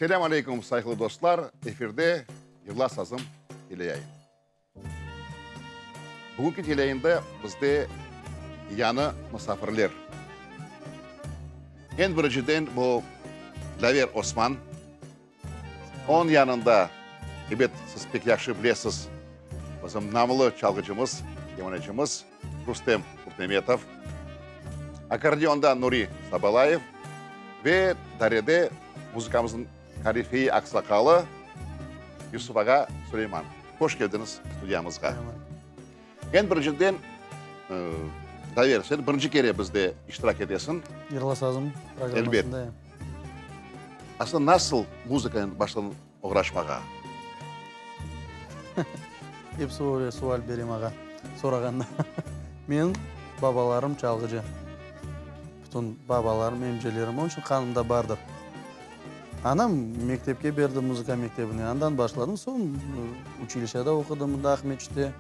Selâm aleyküm, sayğılı dostlar! Efirde Yırla sazım teleyayın. Bugünki teleyayında bizde yañı musafirler. Eñ birinciden bu Dlâver Osman. Onıñ yanında, ebet, siz pek yahşı bilesiz, bizim namlı çalğıcımız, kemanecimiz Rustem Kurtmemetov, akkordeonda Nuri Sabalayev ve darede muzıkamıznıñ korifeyi, aqsaqalı Yusuf ağa Suleyman. Hoş keldiñiz studiyamızğa. Eñ birinciden, Daver, sen birinci kere bizde iştirak etesiñ. Yırla sazım programmasında. Elbet. Aslında nasıl muzıkanen başladıñ oğraşmağa? Episi öyle sual berem ağa, sorağanda. Men babalarım çalğıcı. Bütün babalarım, emcelerim, onıñ içün qanımda bardır. Anam mektepke berdi, muzıka mektebine. Andan başladım. Soñ uçilişada oqudım mında Aqmeçitte,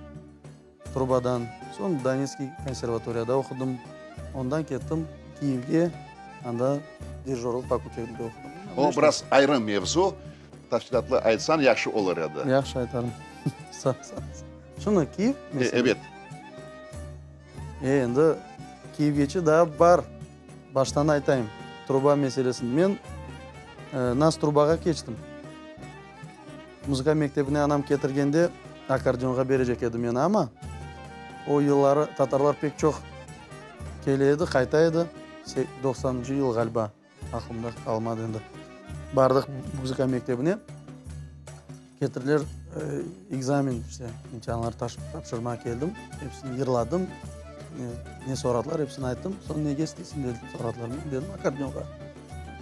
trubadan. Soñ Donetskiy konservatoriyada oqudım. Ondan kettim Kiyevge, anda dirijorlıq fakultetinde oqudım. O, biraz ayrı mevzu. Tafsilâtlı aytsañ, yahşı olur edi. Yahşı aytarım. Şunı, Kiyev meselesi? Ebet. E, endi Kiyevgeçe daa bar. Baştan aytayım, truba meselesini. Men nas trubağa keçtim. Muzıka mektebine anam ketirgende akkordeonğa berecek edi meni, amma o yılları tatarlar pek çoq kele edi, qayta edi. Doqsanıncı yıl ğaliba, aqlımda qalmadı endi. Bardıq muzıka mektebine, ketirdiler ekzamen, işte, imtianlar tapşırmağa keldim, episini yırladım. Ne soradılar, episini ayttım. Soñ nege isteysiñ dedi, soradılar. Men dedim, akkordeonğa.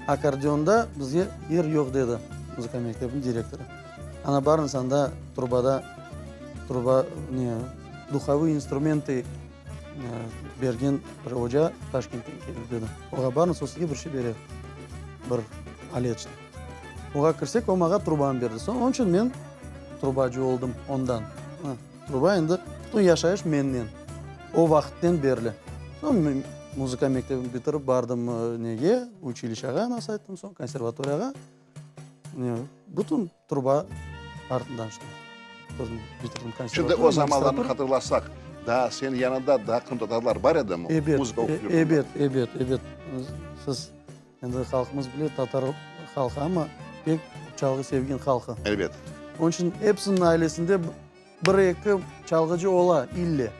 Akkordeonda bizge yer yoq, dedi muzıka mektebiniñ direktorı. Ana, barıñız anda trubada, truba, ne, duhovıy instrumentı bergen bir oca Taşkentten keldi, dedi. Oğa barıñız, o sizge bir şey berer, bir alet işte. Oğa kirsek, o maña trubanı berdi. Soñ, onıñ içün men trubacı oldım ondan. Truba endi bütün yaşayış mennen, o vaqıtten berli. Soñ muzıka mektebini bitirip bardım nege, uçilişağa, nasıl ayttım, soñ konservatoriyağa. Bütün truba artından işte bitirdim konservatoriyanı. Şimdi o zamanlarnı hatırlasaq, daa seniñ yanında daa qırımtatarlar bar edimi? Ebet, ebet, ebet, ebet. Siz Endi halqımız bile, tatar halqı, amma pek çalğı sevgen halqı. Elbet. Onıñ içün episiniñ ailesinde bir-eki çalğıcı ola ille.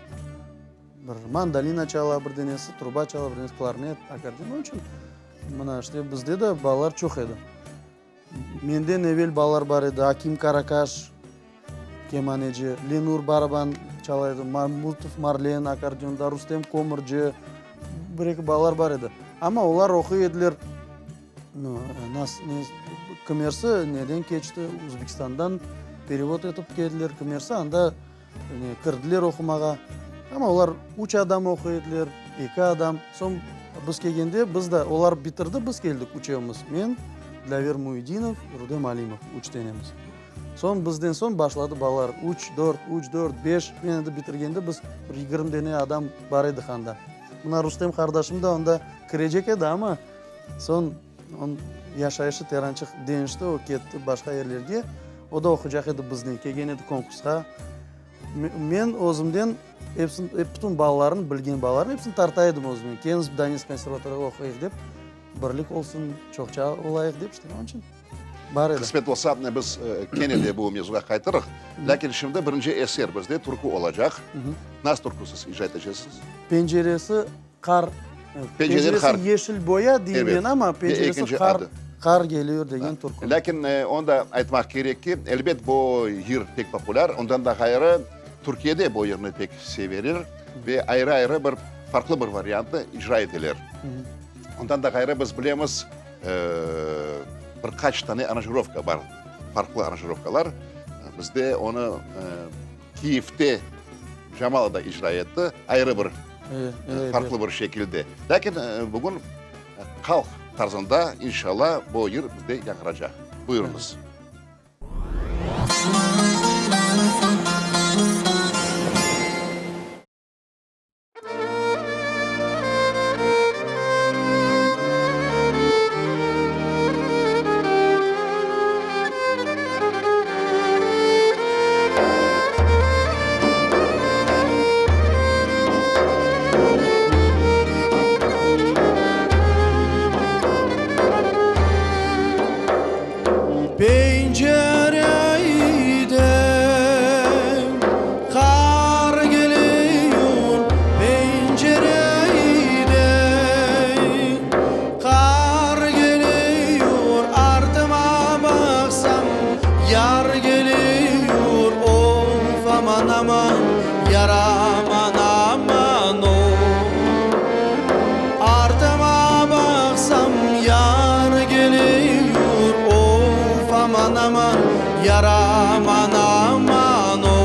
Bir mandolina çala bir denesi, truba çala bir denesi, klarnet, akkordeon. Onıñ içün mına işte bizde de balalar çoq edi. Menden evel balalar bar edi, Akim Karakaş kemaneci, Lenur baraban çala edi, Mamutov Marlen akkordeonda, Rustem Komırcı, bir-eki balalar bar edi. Amma olar oquy ediler, kimersi neden keçti, Özbekistandan perevod etip keldiler, kimersi anda kirdiler oqumağa. Amma olar üç adam oquy ediler, eki adam. Soñ biz kelgende, biz de, olar bitirdi, biz keldik üçevimiz, men, Dlâver Muyedinov, Rudem Alimov, üç denemiz. Soñ bizden soñ başladı balalar, üç, dört, üç, dört, beş, men endi bitirgende biz bir 20 dene adam bar edik anda. Mına Rustem qardaşım da onda kirecek edi, amma soñ onıñ yaşayışı terançıq deñişti, o ketti başqa yerlerge, o da oqucaq edi biznen, kelgen edi konkursqa. Men özümden episini, bütün balalarnı, bilgen balalarnı episini tarta edim özümnen, keliñiz Donetsk konservatoriyağa oquyıq dep, birlik olsun, çoqça olayıq dep, işte onıñ içün. Bar edi. Qısmet olsa, biz kene de bu mevzuğa qaytırıq. Lâkin şimdi birinci eser bizde türkü olacaq. Nasıl türkü siz icra eteceksiz? Penceresi qar, penceresi yeşil boya deyim men, amma penceresi qar, qar geliyor degen türkü. Lâkin onı da aytmaq kerek ki, elbet, bu yır pek populâr. Ondan da ğayrı, Türkiyede bu yırnı pek seveler ve ayrı-ayrı bir farqlı bir variantnı icra eteler. Ondan da ğayrı, biz bilemiz, Bir qaç tane aranjirovka bar, farqlı aranjirovkalar. Bizde onı Kiyevde Jamala da icra etti, ayrı bir, farqlı bir şekilde. Lâkin bugün halq tarzında, inşallah, bu yır bizde yañğıracaq. Buyurıñız. Yar geliyur, of, aman, aman, Yar aman, aman, of. Artıma baqsam, yar geliyur, of, aman, aman, Yar aman, aman, of.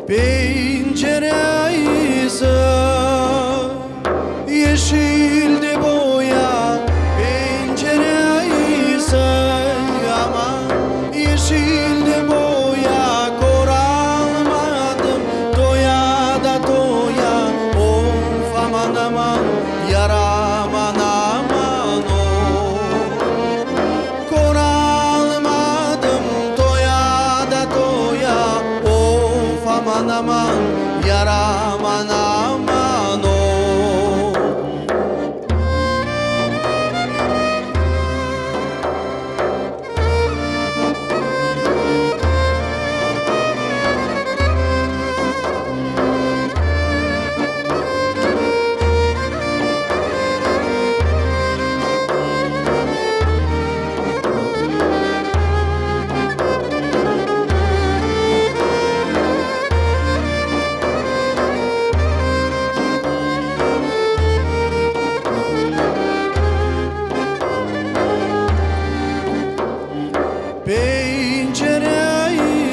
Pencere ise yeşildi boya, Pencere ise aman yeşildi boya, Köralmadım toya da toya, Of, aman, aman, yar aman, aman, of. Köralmadım toya da toya, Of, aman, aman, yar aman, aman, of. Pencere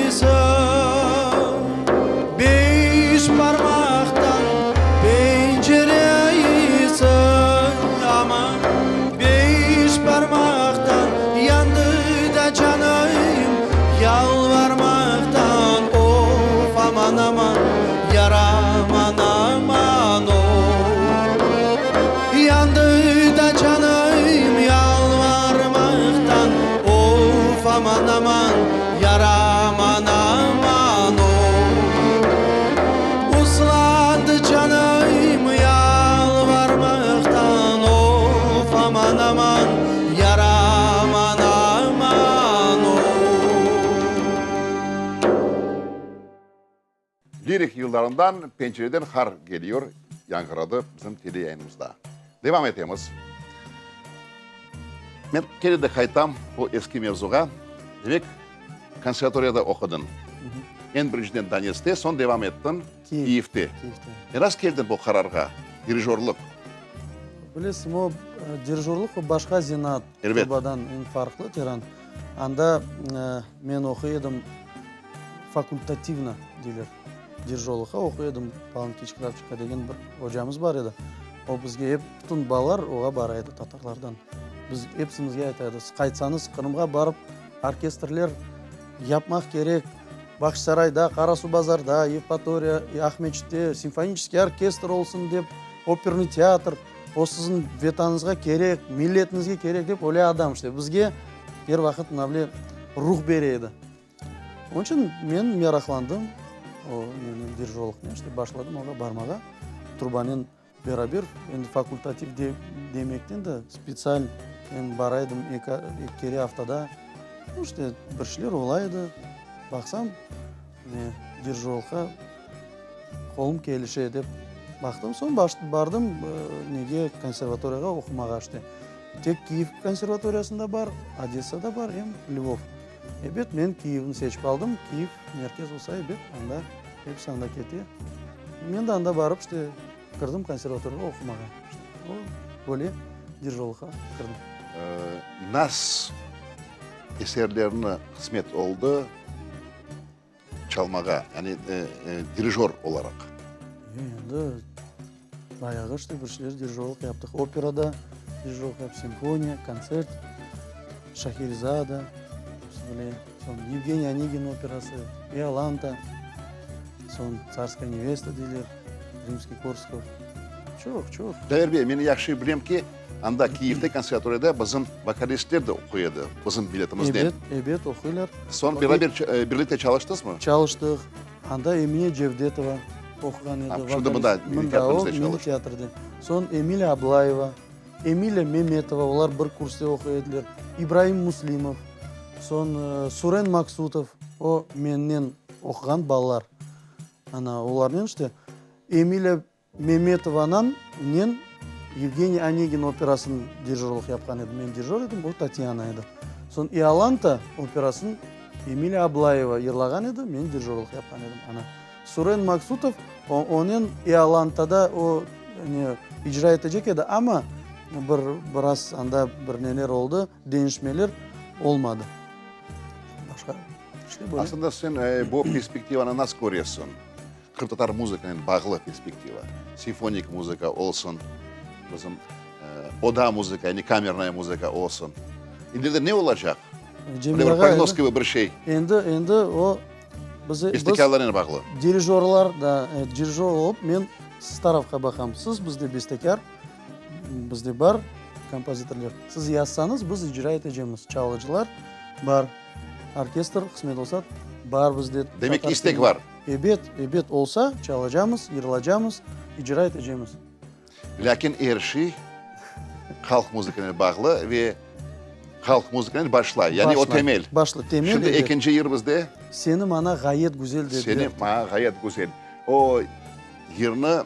ise beş parmaqtan, Pencere ise aman beş parmaqtan, Yandı da canım yalvarmaqtan, Of, aman, aman, yar aman, aman, of. Yandı da canım yalvarmaqtan, Of, aman, aman, yar aman, aman, of. Uslandı canım yalvarmaqtan, Of, aman, aman, yar aman, aman, of. Lirik yıllarından Pencereden qar geliyor yañğıradı bizim teleyayınımızda. Devam etemiz. Men kene de qaytam bu eski mevzuğa. Demek, konservatoriyada oqudıñ. Eñ birinciden Donetskte, soñ devam ettiñ Kiyevde. Ne rast keldiñ bu qararğa, dirijorlıq? Bilesiñ, o, dirijorlıq o başqa zenaat. Elbet. Trubadan eñ farqlı, Teran. Anda men oquy edim fakultativno deyler, dirijorlıqqa oquy edim. Palankiç Kravçenko degen bir ocamız bar edi. O bizge ep, bütün balalar oğa bara edi tatarlardan. Biz episimizge ayta edi, siz qaytsañız Qırımğa barıp orkestrler yapmaq kerek, Bağçasarayda, Qarasuvbazarda, Yevpatoriya, Aqmeçitte simfoniçeskiy orkestr olsun dep, opernıy teatr, o siziñ vetanıñızğa kerek, milletiñizge kerek dep öyle adam işte bizge er vaqıt mına böyle ruh bere edi. Onıñ içün men meraqlandım o nenen dirijorlıqnen işte başladım oğa barmağa trubanen beraber endi fakultativ demekten de spetsial men bara edim eki kere aftada işte bir şeyler ola edi baqsam ne dirijorlıqqa qolum kelişe dep baqtım soñ bardım nege konservatoriyağa oqumağa işte tek Kiyev konservatoriyasında bar Odessada bar em Lvov. Ebet, men Kiyevni seçip aldım. Kiyev merkez olsa, ebet, anda episi anda kete. Men de anda barıp, işte, kirdim konservatoriyağa oqumağa. İşte, o, böyle dirijorlıqqa kirdim. Nas eserlerini qısmet oldı çalmağa, yani dirijor olaraq? Endi bayağı işte bir şeyler dirijorlıq yaptıq. Operada dirijorlıq yaptıq, simfoniya, kontsert, Şaherizada, böyle, soñ Yevgeniy Onegin operası, Iolanta, soñ Tsarskaya nevesta deyler, Rimskiy-Korsakov. Çoq, çoq. Dair bey, men yahşı bilem ki, anda Kiyevde konservatoriyada bizim vokalistler de oquy edi, bizim milletimizden. Ebet, ebet, oquylar. Soñ beraber birlikte çalıştınızmı? Çalıştıq. Anda Emine Cevdetova oquğan edi. Şimdi mında, Milliy teatrimizde çalıştı. Milliy teatrde. Soñ Emile Ablayeva, Emile Memetova, olar bir kurste oquy ediler. İbraim Muslimov, soñ Suren Maksutov, o mennen oquğan balalar. Ana, olarnen işte Emilya Memetovanan nen Yevgeniy Onegin operasınıñ dirijorlıq yapqan edim. Men dirijor edim, o Tatyana edi. Soñ İolanta operasın Emilya Ablayeva yırlağan edi, men dirijorlıq yapqan edim. Ana, Suren Maksutov onen İolantada o, ne, icra etecek edi, amma bir, biraz anda bir neler oldı, deñişmeler olmadı. Başqa, işte böyle. Aslında sen bu perspektivanı nasıl köresiñ? Qırımtatar muzıkanen bağlı perspektiva, simfonik muzıka olsun, bizim oda muzıka, yani kamernaya muzıka olsun. İleride ne olacaq? Cemil ağa, prognoz kibi bir şey. Endi, endi o bizi, Bestekârlarnen bağlı. Dirijorlar da, dirijor olıp men siz tarafqa baqam. Siz bizde bestekâr, bizde bar kompozitorlar. Siz yazsañız, biz icra etecemiz. Çalıcılar bar, orkestr, qısmet olsa, bar bizde. Demek ki, istek bar. Ebet, ebet, olsa, çalacamız, yırlacamız, icra etecemiz. Lâkin er şey halq muzıkanen bağlı ve halq muzıkanen başlay, yani o temel. Başlay, temel, Şimdi ekinci yır bizde. Seni maña ğayet güzel dediler. Seni maña ğayet güzel. O yırnı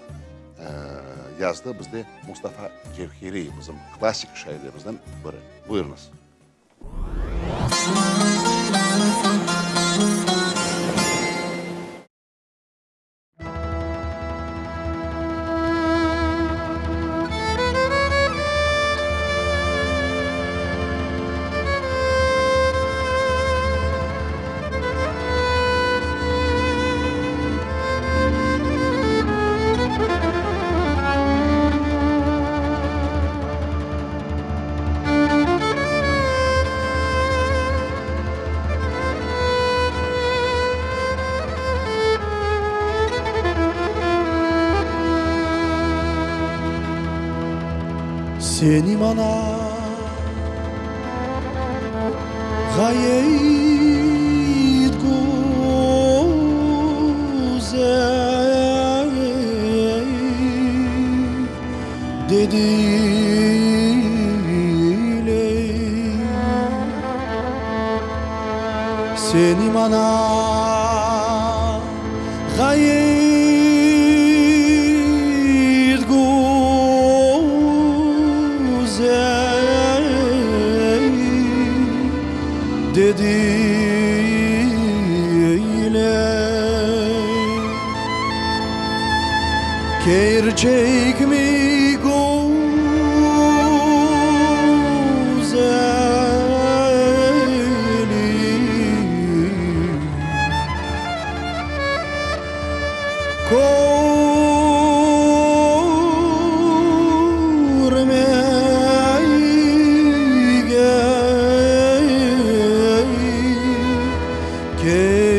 yazdı bizde Mustafa Cevheriy, bizim klassik şairlerimizden biri. Buyurıñız. Seni maña ğayet güzel Dediler. Seni maña ğayet güzel dediler. Kerçekmi güzelim? Körmege Keldim.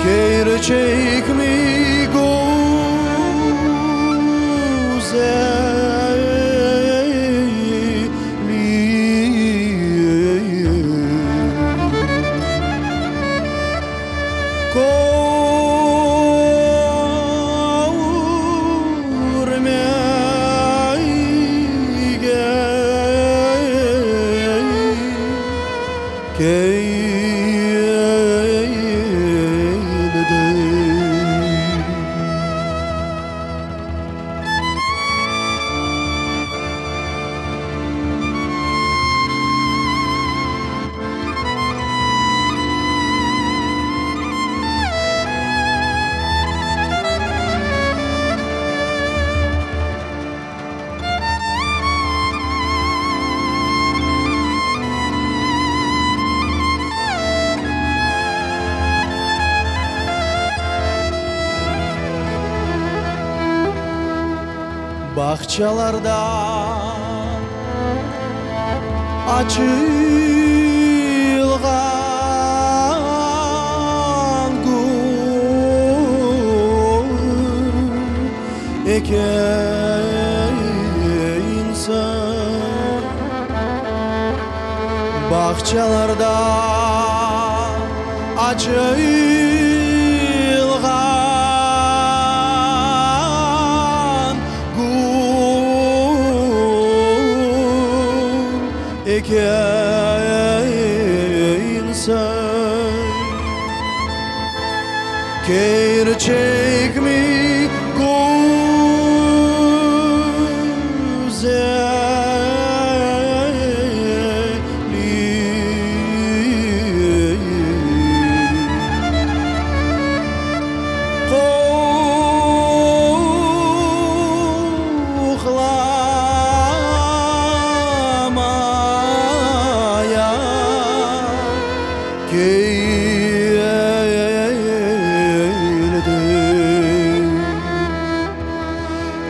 Kerçekmi güzelim? Körmege keldim. Bağçalarda açılğan gül ekensiñ. Bağçalarda açılğan gül ekensiñ. sen Kerçekmi güzelim? Qoqlamaya keldim.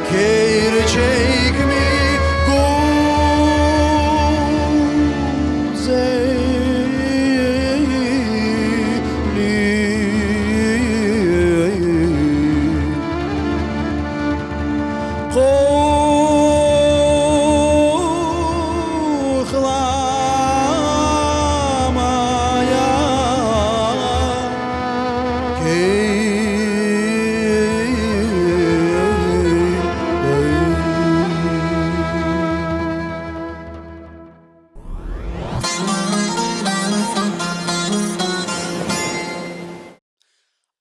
Kerçekmi güzelim? Qoqlamaya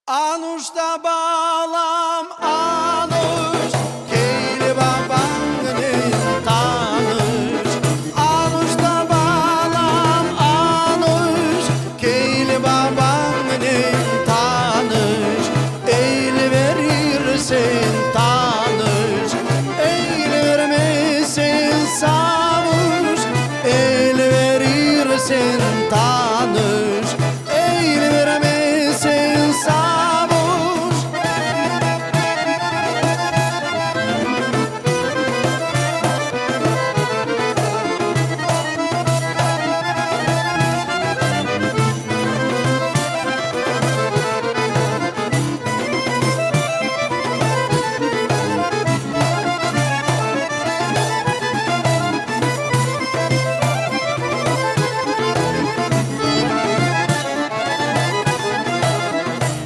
Anuş da balam, anuş, Kel babañnen tanış. Anuş da balam, anuş, Kel babañnen tanış. El verirsen tanış, El vermesen savuş. El verirsen tanış, El vermesen savuş.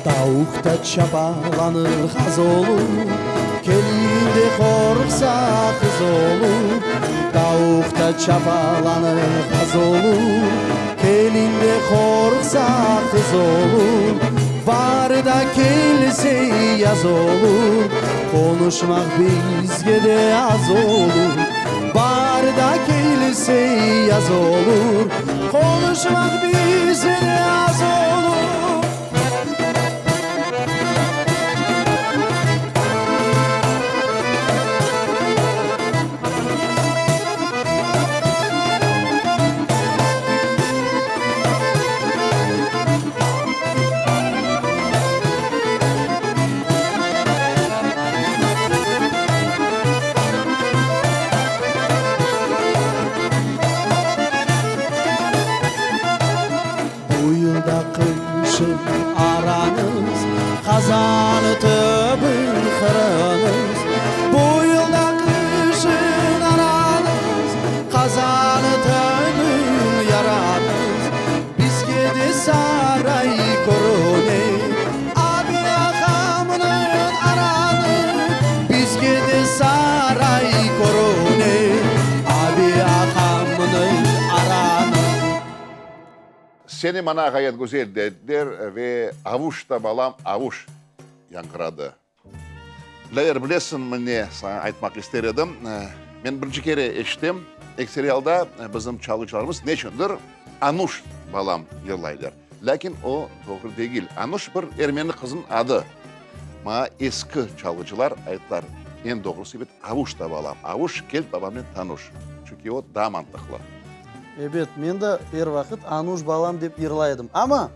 Tavuq da çapalanır, qaz olur, Kelin de qorqsa, qız olur. Tavuq da çapalanır, qaz olur, Kelin de qorqsa, qız olur. Bar da kelse yaz olur, Qonuşmaq bizge de az olur. Bar da kelse yaz olur, Qonuşmaq bizge de az olur. Bu yıl da qışın aranız, Qazan tübün qırıñız. Bu yıl da qışın aranız, Qazan tübün yaranız. Bizge de saray körüne, Abi ağamnıñ aranı. Bizge de saray körüne, Abi ağamnıñ aranı. Seni maña ğayet güzel dediler ve Avuş da balam, avuş yañğıradı. Lâver, bilesiñmi ne saña aytmaq ister edim? Men birinci kere eşitem, ekseri alda bizim çalğıcılarımız neçündir Anuş balam yırlaylar. Lâkin o doğru degil. Anuş bir ermeni qızınıñ adı. Maña eski çalğıcılar ayttılar, eñ doğrusı ebet Avuş da balam, avuş, kel babamnen tanuş. Çünki o daa mantıqlı. Ebet, men de er vaqıt Anuş balam dep yırlay edim. Amma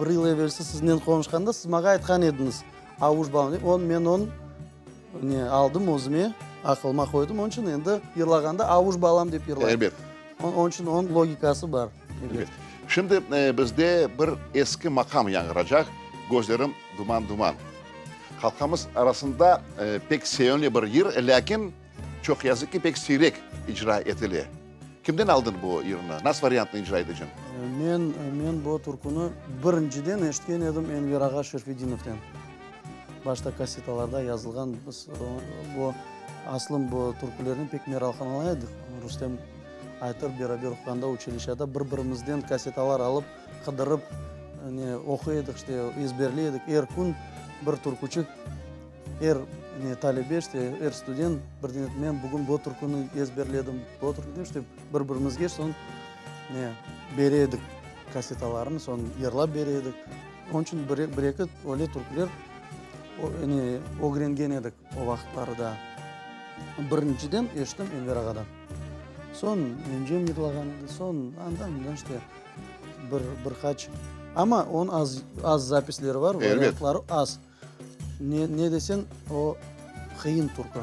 bir yıl evelsi siznen qonuşqanda siz maña aytqan ediñiz, Avuş balam dep. On, men onı ne, aldım özüme, aqılıma qoydım. Onıñ içün endi yırlağanda Avuş balam dep yırlayım. Ebet. Onıñ içün onıñ logikası bar. Ebet. Şimdi bizde bir eski maqam yañğıracaq, Gözlerim duman-duman. Halqımız arasında pek sevimli bir yır, lâkin, çoq yazıq ki, pek siyrek icra etile. Kimden aldıñ bu yırnı? Nasıl variantını icra eteceñ? Men, men bu türküni birinciden eşitken edim Enver ağa Şerfedinovden. Başta kassetalarda yazılğan, biz bu, aslım bu türkülerni pek meraqlana edik. Rustem. Aytır, beraber oquğanda uçilişada bir-birimizden kassetalar alıp, qıdırıp, ne, oquy edik, işte, ezberley edik. Er kün bir türküçik, er, ne, talebe, işte, er student birden, men bugün bu türküni ezberledim, bu türküni, işte, bir-birimizge soñ, ne, bere edik kassetalarnı, soñ yırlap bere edik. Onıñ içün bir-eki öyle türküler, ne, ögrengen edik o vaqıtları da. Birinciden eşittim Enver ağadan. Soñ emcem yırlağan edi, soñ andan-mından işte bir, bir qaç. Amma onıñ az, az zapisleri bar, variantları az. Ne, ne desen, o qıyın türkü.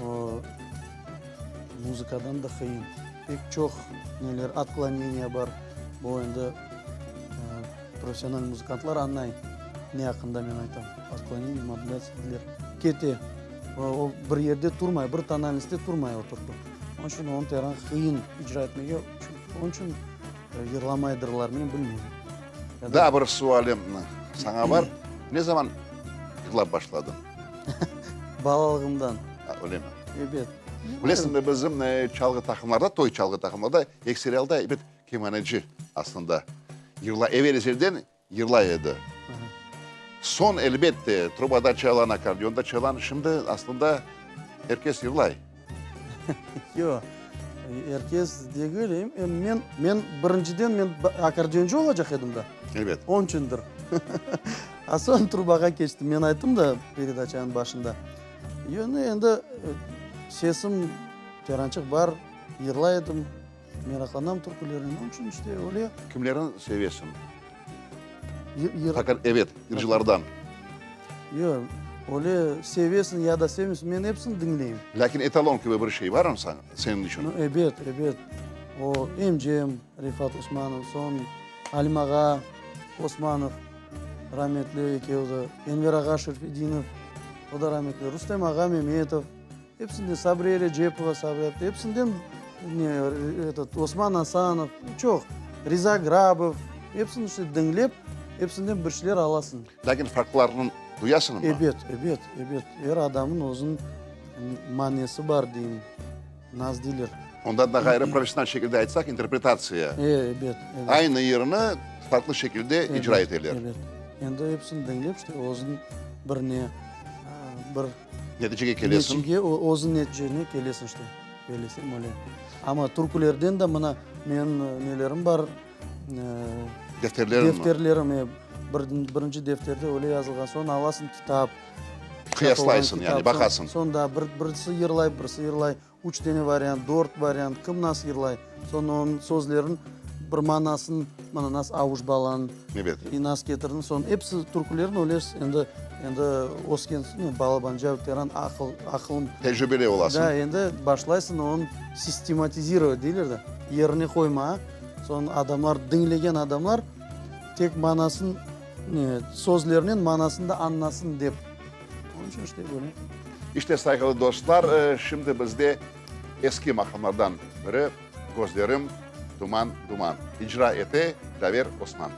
O muzıkadan da qıyın. Pek çoq neler, otkloneniya bar. Bu endi professional muzıkantlar añlay, ne aqqında men aytam. Otkloneniya, modulâtsiya deyler. Kete. O bir yerde turmay, bir tonalnostda turmay o türkü. Onıñ içün onı teran qıyın icra etmege, onıñ içün yırlamaydırlar, men bilmeyim. Daa bir sualim saña bar. Ne zaman yırlap başladıñ? Balalığımdan. Öylemi? Ebet. Bilesiñmi, bizim çalğı taqımlarda, toy çalğı taqımlarda ekseri alda ebet kemaneci aslında yırlay. Evel-ezelden Yırlay edi. Soñ, elbette, trubada çalan, akkordeonda çalan, şimdi aslında er kes yırlay. Yoq, er kes degil. Men, men birinciden men akkordeoncı olacaq edim da. Elbet. Onıñ içündir. A soñ trubağa keçtim. Men ayttım da peredaçanıñ başında. Yoq, endi sesim terançıq bar, yırlay edim. Meraqlanam türkülernen, onıñ içün işte öyle. Kimlerni sevesiñ? Yır. Evet, yırcılardan. Yoq, öyle sevesiñ ya da sevmeysiñ, men episini diñleyim. Lâkin etalon kibi bir şey barmı seniñ içün? Ebet, ebet. O, emcem Refat Osmanov, soñ Alim ağa Osmanov, rametli ekevi de, Enver ağa Şerfedinov, o da rametli, Rustem ağa Memetov. Episinden Sabriye Erecepova, Sabriye apte, episinden ne, etot, Osman Asanov, çoq, Riza Grabov, episini işte diñlep, episinden bir şeyler alasıñ. Lâkin farqlarını duyasıñmı? Ebet, ebet, ebet. Er adamnıñ özüniñ manesi bar deyim, naz deyler. Ondan da ğayrı, professional şekilde aytsaq, interpretatsiya. E, ebet, ebet. Aynı yırnı farqlı şekilde icra eteler. Ebet, ebet. Endi episini diñlep, işte özüniñ bir ne, bir. Neticege kelesiñ. Neticege, özüñ neticene kelesiñ işte, belesem öyle. Amma türkülerden de mına menim nelerim bar. Defterleriñmi? Defterlerim, e, birinci defterde öyle yazılğan, soñ alasıñ kitap. Qıyaslaysıñ yani, baqasıñ. Soñ da birisi yırlay, birisi yırlay. Üç dene variant, dört variant, kim nasıl yırlay, soñ onıñ sözlerin bir manasın, mana nasıl avuç balanıñ Ebet. nasıl ketirdiñ, soñ episi türkülerin öyle endi, endi ösken soñ, balabanca teran aqıl, aqılım. Tecrübeli olasıñ. Da, endi başlaysıñ onı sistematizirovat deyler de, yerine qoymağa, soñ adamlar, diñlegen adamlar tek manasın, ne, sözlerinen manasını da añlasın dep. Onıñ içün işte böyle. İşte, sayğılı dostlar, şimdi bizde eski maqamlardan biri, Közlerim duman, duman. İcra ete Daver Osman.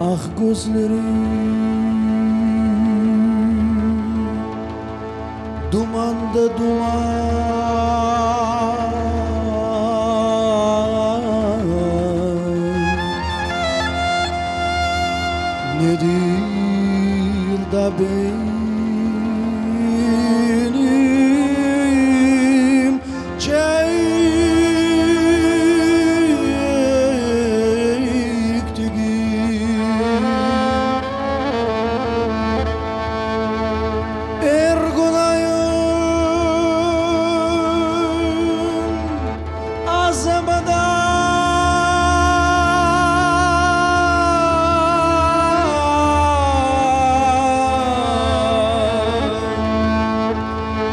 Ah, közlerim dumanda duman, Nedir da belli.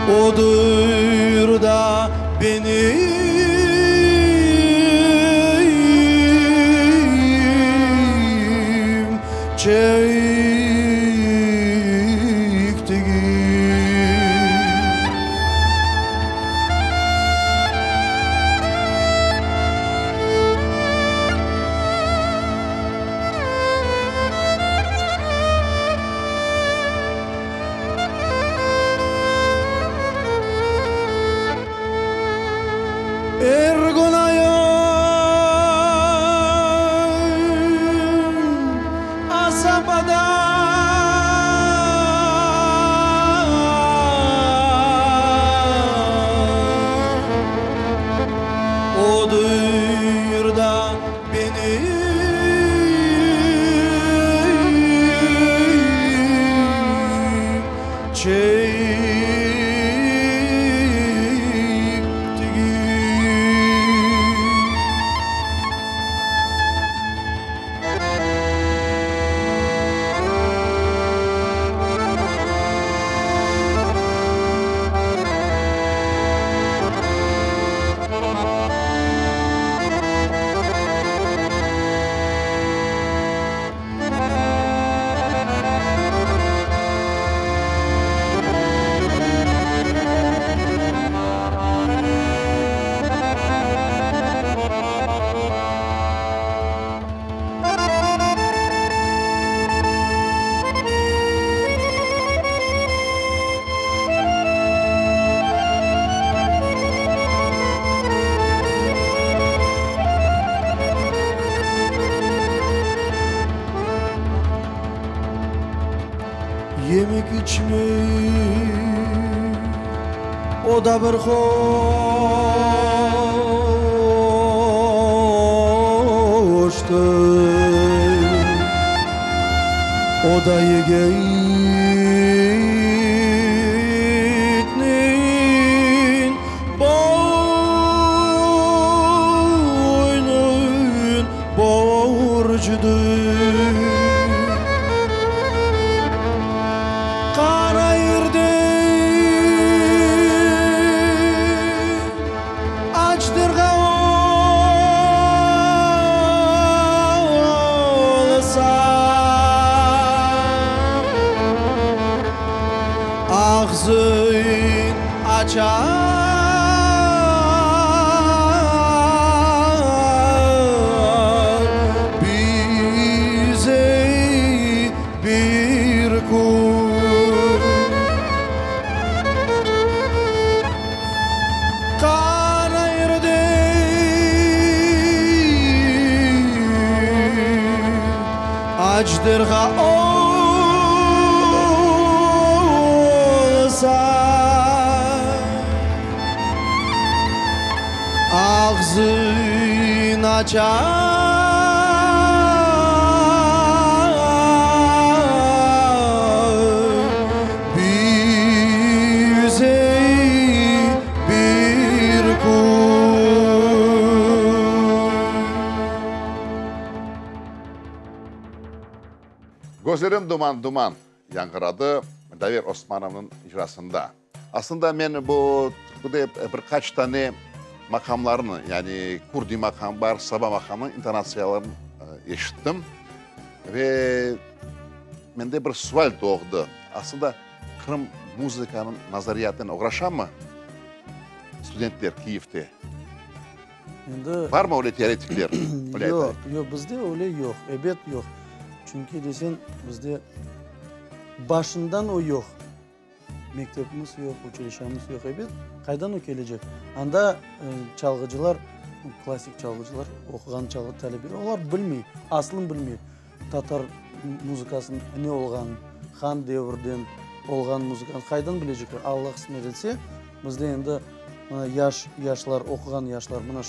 Odır da benim çektigim. Er kün ayım asabada. Odır da benim çektigim. Yemek içmek o da bir hoştır, O da yigitniñ boynun borcudır. Qara yerde acdırğa olsa, Ağzın açar bize bir kün. Qara yerde acdırğa olsa, Ağzın açar bize bir kün. Gözlerim duman, duman yañğıradı Daver Osmanovnıñ icrasında. Aslında men bu türküde bir qaç tane maqamlarnı, yani kurdi maqam bar, saba maqamınıñ intonatsiyalarını eşittim. Ve mende bir sual doğdı, aslında Qırım muzıkanıñ nazariyatınen oğraşamı studentler Kiyevde? Endi Barmı öyle teoretikler? Öyle Yoq, aytayıq. yoq, bizde öyle yoq, ebet yoq. Çünki desen, bizde başından o yoq. Mektepimiz yoq, uçilişamız yoq, ebet, qaydan o kelecek? Anda çalğıcılar, klassik çalğıcılar, oquğan talebeler, olar bilmey, aslın bilmey tatar muzıkasınıñ ne olğanın, han devirden olğan muzıkanı qaydan bilecekler? Alla qısmet etse, bizde endi mına yaş, yaşlar, oquğan yaşlar mına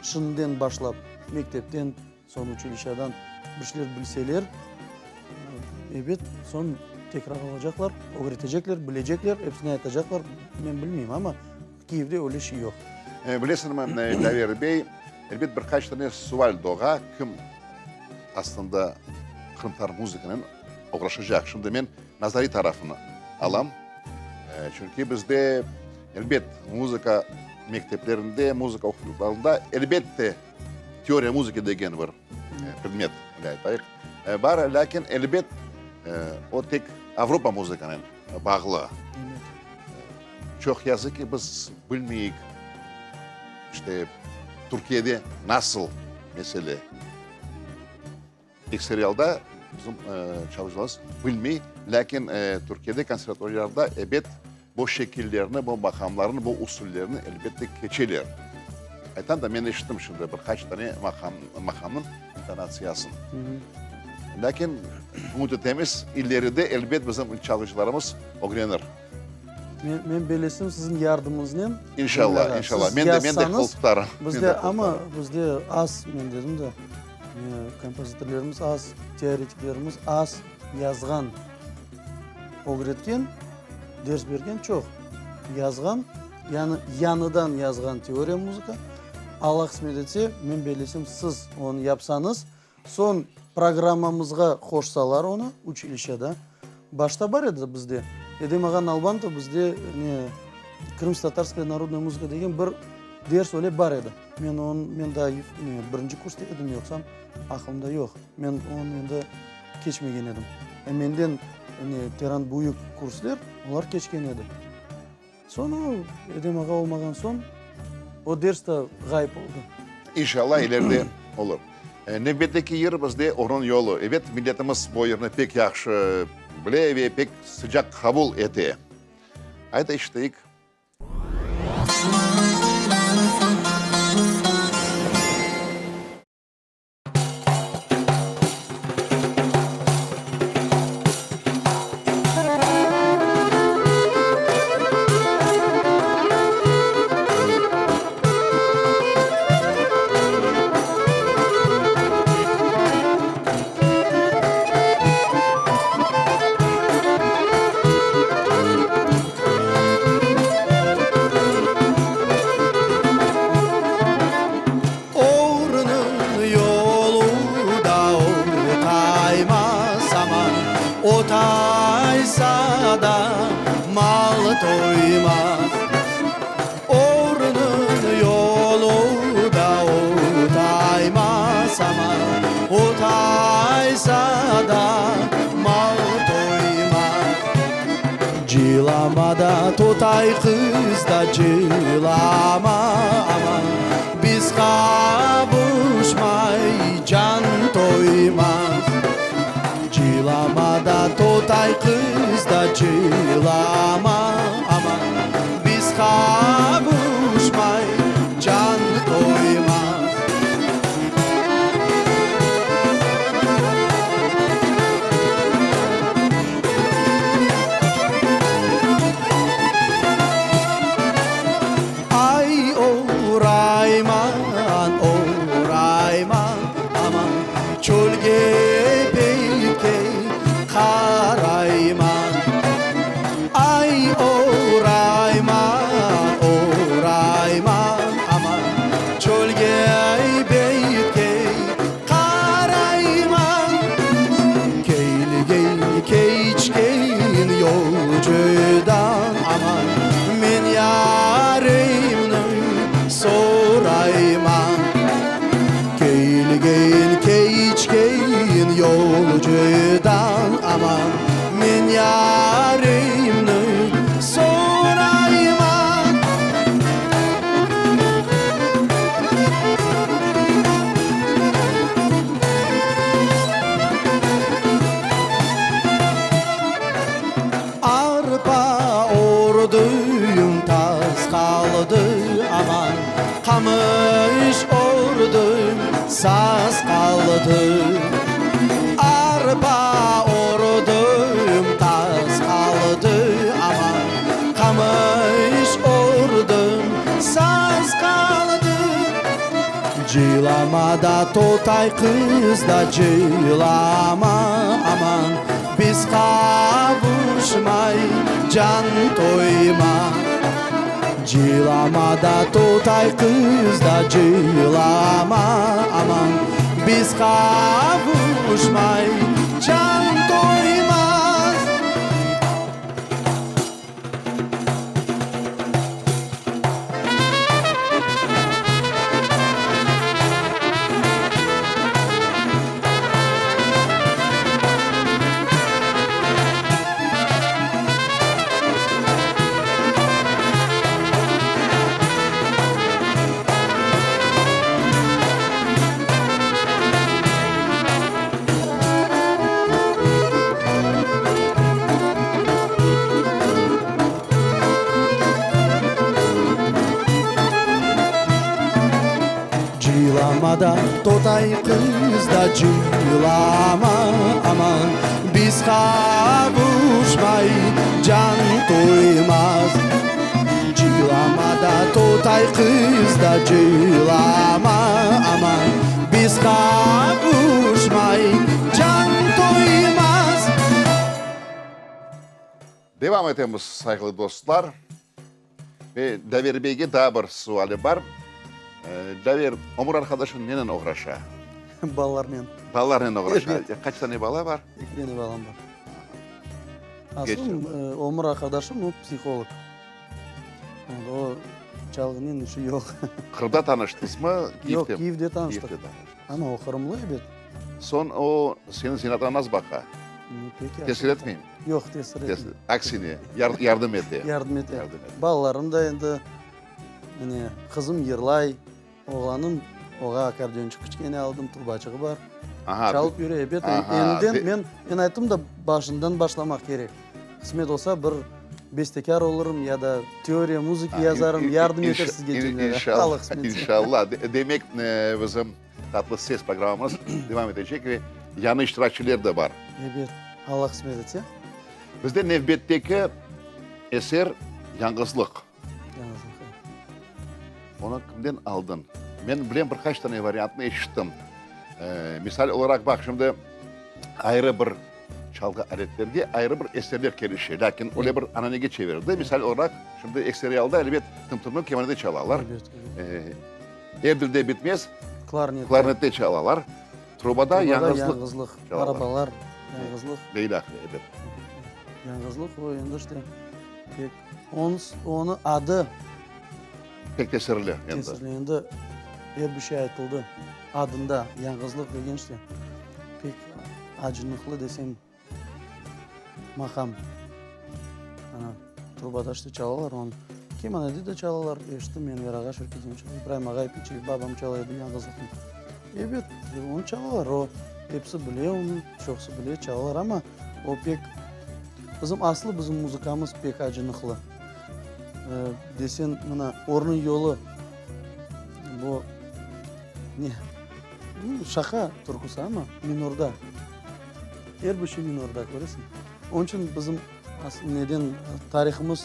şimdiden başlap mektepten, Soñ uçilişadan bir şeyler bilseler, ebet, soñ tekrar alacaqlar, ögretecekler, bilecekler, episine aytacaqlar. Men bilmeyim, amma Kiyevde öyle şey yoq. Bilesiñmi, Daver bey, elbet bir qaç tane sual doğa, kim aslında qırımtatar muzıkanen oğraşacaq? Şimdi men nazariy tarafını alam, çünki bizde. Elbet, muzıka mekteplerinde, muzıka oquv yurtlarında, elbette, teoriya muzıki degen bir predmet, öyle aytayıq, bar, lâkin, elbet, o tek Avropa muzıkanen bağlı. Çoq yazıq ki, biz bilmeyik, işte, Türkiyede nasıl mesele. Ekseri alda bizim çalğıcılarımız bilmey, lâkin Türkiyede konservatoriyalarda, ebet, bu şekillerni, bu maqamlarnı, bu usullerni, elbette, keçeler. Aytam da, men eşittim şimdi bir qaç tane maqam, maqamnıñ intonatsiyasını. Lâkin ümüt etemiz, ileride, elbet, bizim çalğıcılarımız ögrenir. Men, men bellesem, siziñ yardımıñıznen. İnşallah, inşallah. Men de, men de qol tutarım. Bizde, amma bizde az, men dedim de, kompozitorlarımız az, teoretiklerimiz az, yazğan, ögretken, ders bergen çoq. Yazğan, yani yañıdan yazğan teoriya muzıka, Alla qısmet etse, men bellesem, siz onı yapsañız, Soñ programmamızğa qoşsalar onı, uçilişşeda. Başta bar edi bizde. Edem ağa Nalbantov bizde ne, Krımskotatarskaya narodnaya muzıka degen bir ders öyle bar edi. Men onı, men daa ne, birinci kursta edim yoqsam, aqılımda yoq. Men onı endi keçmegen edim. E, menden ne, teran büyük kursler, olar keçken edi. Soñ o, Edem ağa olmağan soñ, o ders da ğayıp oldı. İnşallah, ileride olur. Nevbetteki yır bizde Onıñ yolu. Ebet, milletimiz bu yırnı pek yahşı bile ve pek sıcaq qabul ete. Ayda eşiteyik. Oğrunıñ yolu da otaymaz, aman, Otaysa da mal toymaz. Oğrunıñ yolu da otaymaz, aman, Otaysa da mal toymaz. Cılama da totay qız da cılama, aman, Biz qavuşmay can toymaz. Cılama da totay qız da cılama, aman, Biz qavuşmay can toymaz. Ay orayman, orayman, aman, Çölge betke qarayman. Ay orayman, orayman, aman, Çölge betke qarayman. Kelgen keçken yolcudan, aman, Men yarimni sorayman. Kelgen keçken yolcudan, aman, Men yarimni sorayman. Arpa ordum, taz qaldı, aman, Qamış ordum, saz qaldı. Arpa ordum, taz qaldı, aman, Qamış ordum, saz qaldı. Cılama da totay qız da cılama, aman, Biz qavuşmay can toymaz. Cılama da totay qız da cılama, aman, Biz qavuşmay can toymaz. Cıylama da, totay qız da cıylama, aman, Biz qavuşmay can toymaz. Cıylama da, totay qız da cıylama, aman, Biz qavuşmay can toymaz. Devam etemiz, sayğılı dostlar. Ve Daver beyge daa bir suali bar. Daver, ömür arqadaşıñ nenen oğraşa? Balalarnen. Balalarnen oğraşa. Evet. Qaç tane bala bar? Eki tane balam bar. Asıl ömür arqadaşım o psiholog. O çalğınen işi yoq. Qırımda tanıştıñızmı? Yoq, Kiyevde tanıştıq. Kiyevde tanıştıq. Amma o qırımlı ebet. Soñ o seniñ zenaatına nasıl baqa? Pek yahşı. Tesir etmeymi? Yoq, tesir etmey. Aksine, yardım ete. Yardım ete. Balalarım da endi, mine, qızım yırlay, oğlanım, oğa akkordeonçıq kiçkene aldım, trubaçığı bar. Çalıp yüre, ebet. Endiden men, men ayttım da, başından başlamaq kerek. Qısmet olsa, bir bestekâr olurım ya da teoriya muzıki yazarım, yardım eter sizge Cemile. İnşallah, inşallah. Demek, bizim Tatlı ses programmamız devam etecek ve yañı iştirakçiler de bar. Ebet, Alla qısmet etse. Bizde nevbetteki eser Yañğızlıq. Yañğızlıq, evet. Onı kimden aldıñ? Men bilem, bir qaç tane variantını eşittim. Misal olaraq, baq, şimdi ayrı bir çalğı aletlerge ayrı bir eserler kelişe, lâkin öyle bir ananege çevirildi. Misal olaraq, şimdi ekseri alda, elbet, tım-tımnı kemanede çalalar. Elbet, elbet. Er dilde bitmez. Klarnette. Klarnette çalalar. Trubada yañğızlıq çalalar. Arabalar, yañğızlıq. Ve ilâhre, ebet. Yañğızlıq, o endi işte pek, onı adı. Pek tesirli endi. Tesirli, endi er bir şey aytıldı adında, yañğızlıq degen işte pek acınıqlı desem. Maqam. Ana, trubada işte çalalar onı. Kemanede de çalalar, eşittim, Enver ağa Şerfedinov çala, İbraim ağa Epiçev, babam çala edi yañğızlıqnı. Ebet, onı çalalar, o, episi bile onı, çoqusı bile, çalalar, amma o pek, bizim aslı bizim muzıkamız pek acınıqlı. Desen, mına, Ornıñ yolu, bu ne, şaqa türküsi, amma minorda. Er bir şey minorda, köresiñ. Onıñ içün bizim neden tarihımız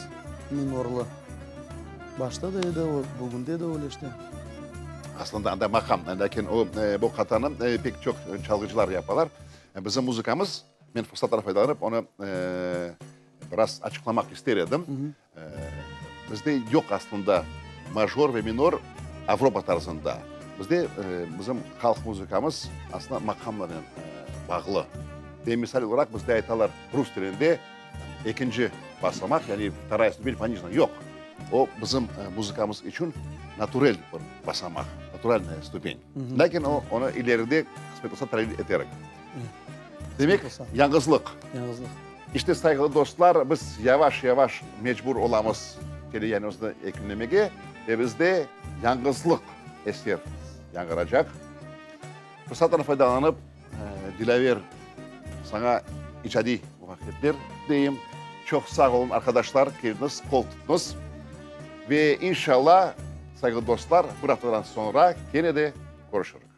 minorlı. Başta da edi o, bugünde de öyle işte. Aslında anda maqam, lâkin o, bu qatanı pek çoq çalğıcılar yapalar. Bizim muzıkamız, men fırsattan faydalanıp, onı biraz açıqlamaq ister edim. Bizde yoq aslında major ve minor Avropa tarzında. Bizde bizim halq muzıkamız aslında maqamlarnen bağlı. Ve misal olaraq bizde aytalar rus tilinde ekinci basamaq, yani vtoraya stupень ponижена. Yoq. O bizim muzıkamız içün naturel bir basamaq, naturalnaya stupen. Lâkin o, onı ileride qısmet olsa talil eterik. Demek, yañğızlıq. Yañğızlıq. İşte, sayğılı dostlar, biz yavaş-yavaş mecbur olamız teleyayınımıznı yekünlemege ve bizde yañğızlıq eser yañğıracaq. Fırsattan faydalanıp, Dilâver, saña icadiy muvafaqiyetler tileyim. Çoq sağ olun, arqadaşlar, keldiñiz, qol tuttıñız. Ve inşallah, sayğılı dostlar, bir aftadan soñra kene de körüşürüz.